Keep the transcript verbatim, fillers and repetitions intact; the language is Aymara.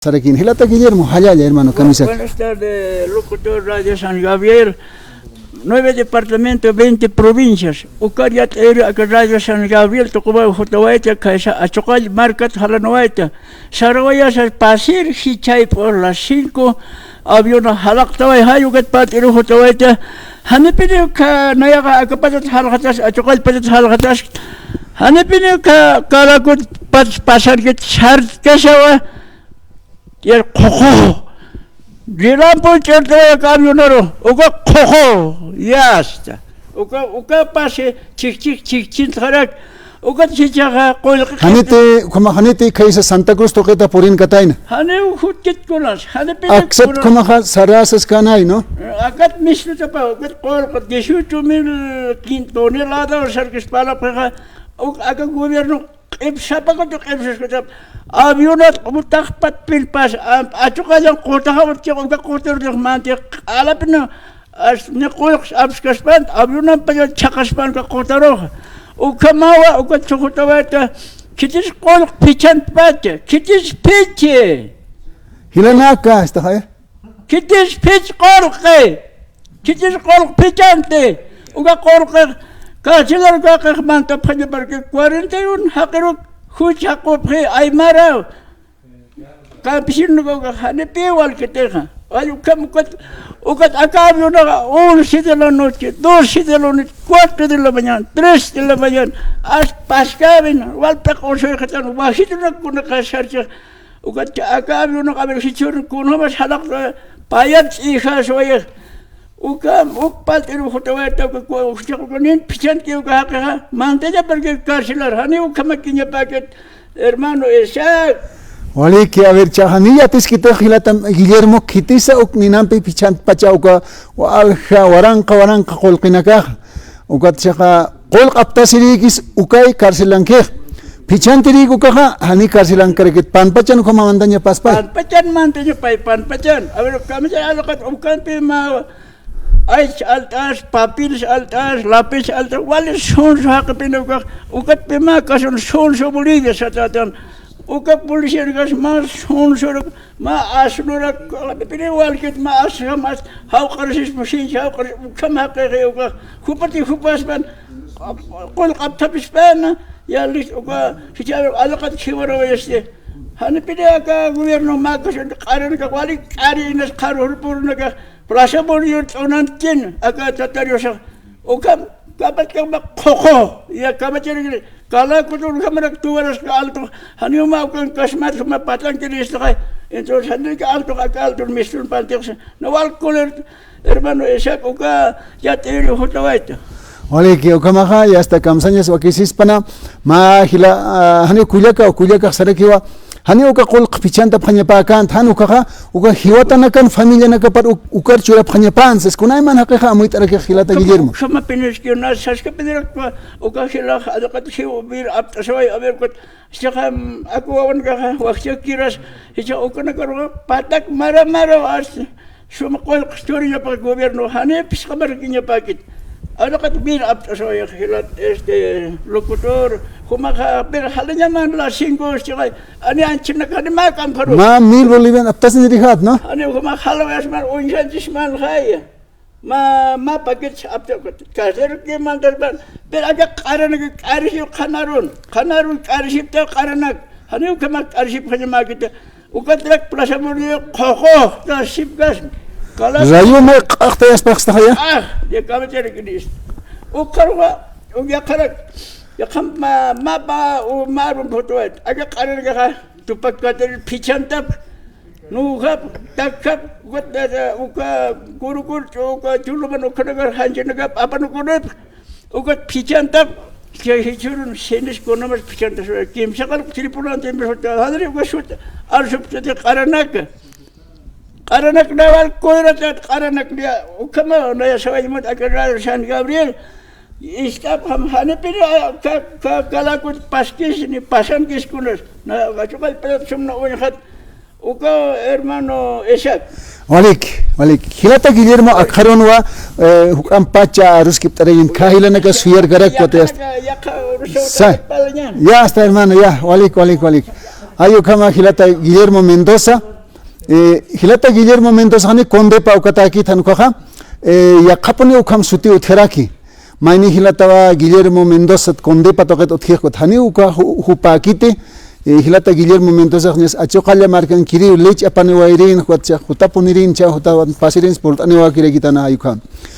Sarakin, jilata Guillermo, jallalla, hermano, kamisaki. Buenas tardes, locutor Radio San Gabriel. Nueve departamentos, veinte provincias. Ukar yat'iri aka Radio San Gabriel tuquba jutawayta, kaysa Achuqall markat jalanwayta. Sarawayasa pasir, jichhay por las cinco, aviona jalaqtaway, jay ukat pat'iru jutawayta. Janipini uka nayaqa aka patat jalqatas, Achuqall patat jalqatas. Janipini uka Calacot pat-, pasankit sartkasawa. Yar qhuqu. Rirampu ch'urt'aya camionaru. Uka qhuqu. Ya está. Uka, uka pase chikchik chikchintxarak. Ukat sichaqa qullqi. Janiti, ukhama janiti khaysa Santa Cruz tuqita purin katayna. Janiw jutkit kunas. Jani pini. Aksat kunas. Ukhamaxa sarasas kanay, ¿no? Akat misluta pa, ukat qullqi dieciocho mil quin-, tonelada sarkispalapxixa. Uk aka gobierno q'ipsapakatu q'ipsaskuta. Avionat q'umtaqpat pilpas, am, Achuqallan qutaxa utkiq uka qutarux mantix q'alapina, as, ni qullqs apskaspan, avionan paya chhaqaspan uka qutaruxa. Ukhamawa, uka chhujutawayta, khitis qullq phichhantpacha, khitis phichi. Jilanaka, astaxaya. Khitis phich qullqi, khitis qullq phichhanti, uka qullqix carcelar uka qixmantapxañaparki cuarenta y uno jaqiruk juch jaqupxi aymaraw, campesino uka, uka janipï walkitixa. Ay, ukham ukat, ukat aka avionaxa once de la noche, doce de la noche, cuatro de la mañana, tres de la mañana, as paskawin, walpiq usuyxatan, wajitunak kunaqa sarchix. Ukat aka avionax a ver jichhürun kunjamas jalaqta payat ch'ijaswayix. Uka, uk pat'iru jutawayta, uka, uka, uka, uka, nin phichhantki uka jaqixa, mantañaparki carcelar, jani ukhamakiñapäkit, hermano Isaac. Waliki, a ver, chaxa, niy yatiskitix jilata Guillermo, khitisa uk ninampi phichhantpacha uka, walja, waranqa, waranqa qullqinakaxa. Ukat chaxa qullq aptasirïkis ukay carcelankix. Phichhantirïk ukaxa, jani carcelankarakit, panpachan ukhama mantañapaspay. Panpachan mantañapay, panpachan. A ver, ukamachan alqat, ukampi mä, aych alt'as, papeles alt'as, lápiz alt'as, wali sunsu jaqipina ukax, ukatpi mä kasun sunsu Bolivia satätan. Uka policiankas mä sunsurak, mä asnurak, pini walkit mä asjam as, jawq'arsispa, sinchi jawq'ars, ukham jaqixi ukax, jupati jupaspan, qullq apthapispäna, ya listo, uka, jichha alqat jiwarawayasti. Janipini aka gobierno mä kasun q'aranakax, wali q'ari inas qharurpurunakax, Plaza Bolívar t'unantkin, aka Tatariosax, ukham, kapachkama qhuqu, ya kamachirikiri, Calacot ukhamarak tuwaraska alto, janiw mä ukan kasmat, mä patankiri istaxay, entonces, janirika alto, aka alto, mistunpantix, na wal kulir, hermano Isaac, uka, yat'iri jutawayta. Waliki, ukhamaxa, ya está, kamsañas wakisispana, mä jila, ah, jani kullaka, o kullakax sarakiwa, Jani uka qullq phichhantapxañapäkänti, jan ukaxa, uka jiwatanakan familianakapar uk-, ukar churapxañapänti, sas kunayman jaqixa amuyt'arakix jilata Guillermo. Ukhama piniskiw na saskapinirakpa, uka jilax, alqat jiw vir apt'asaway, a ver, ukat, jichhaxa, aku wawanakaxa, wajchakiras, jichha ukanakaruxa, patak mara mara, as, Suma qullq churiñapax gobierno, jani phisqamarakiñapäkit. Alqat vir apt'asawayix jilat, este, locutor, jumaxa, pero jalañaman las cinco, este, jay, ani anchhinak, jani mä k'amkharu. Mä mil bolivian aptasinirixat, ¿no? Jani jumax jalawayasman, uñjanchisman, jay. Mä, mä paquete apta, carcel que mandarman, pero aka q'aranak, q'arisiw qhanarun, qhanarun, q'arisipta q'aranak, jani ukhamax q'arisipxañamäkita. Ukatrak Plaza Bolívar qhuqu, ta sipkas. Rayo may q'aqtayaspaxstaxaya. Ah, ya kamacharikinis. Ukharwa, uk yaqharak, yaqham ma, mapa, u marun phutuwayt. Aka q'aranakaxa, tupak katir phichhantap, nuxap, takhap, ukat, uka, kurukur, uka, chuluman ukhanakar, janchanakap, apanukunip. Ukat phichhantap, chay jichhürun sinis kunamas phichhantas, kimsa qallq tripulante, janri uka sut, arsuptati q'aranaka. Q'aranakna wal kuyratat, q'aranakna, ukhama, naya sawaymut aka Radio San Gabriel. Ist'apxam, janipini, ka, ka, Calacot paskis, ni pasankis kunas. Na, Achuqallpatat sumna uñjat, Uka hermano Isaac. Walik, walik. Jilata Guillermo akxarunwa, eh, juk'ampacha aruskipt'arayin, khä jilanaka suyarkarakwa. Yaqha, yaqha, sa-, ya está, hermano, ya. Walik, walik, walik. Ay ukhama jilata Guillermo Mendoza. Eh, jilata Guillermo Mendoza jani CONDEPA ukatäkit jan ukaxa. Eh, yaqhapuni ukham suti utjaraki. Mayni jilatawa Guillermo Mendoza CONDEPA tuqit utjix ukat jani uka ju-, jupäkiti. Eh, jilata Guillermo Mendoza jani achuqalla markankiriw lech apaniwayirïn, ukat cha jutapunirin, cha jutawan pasirin, purt'aniwakirakitan ay ukham.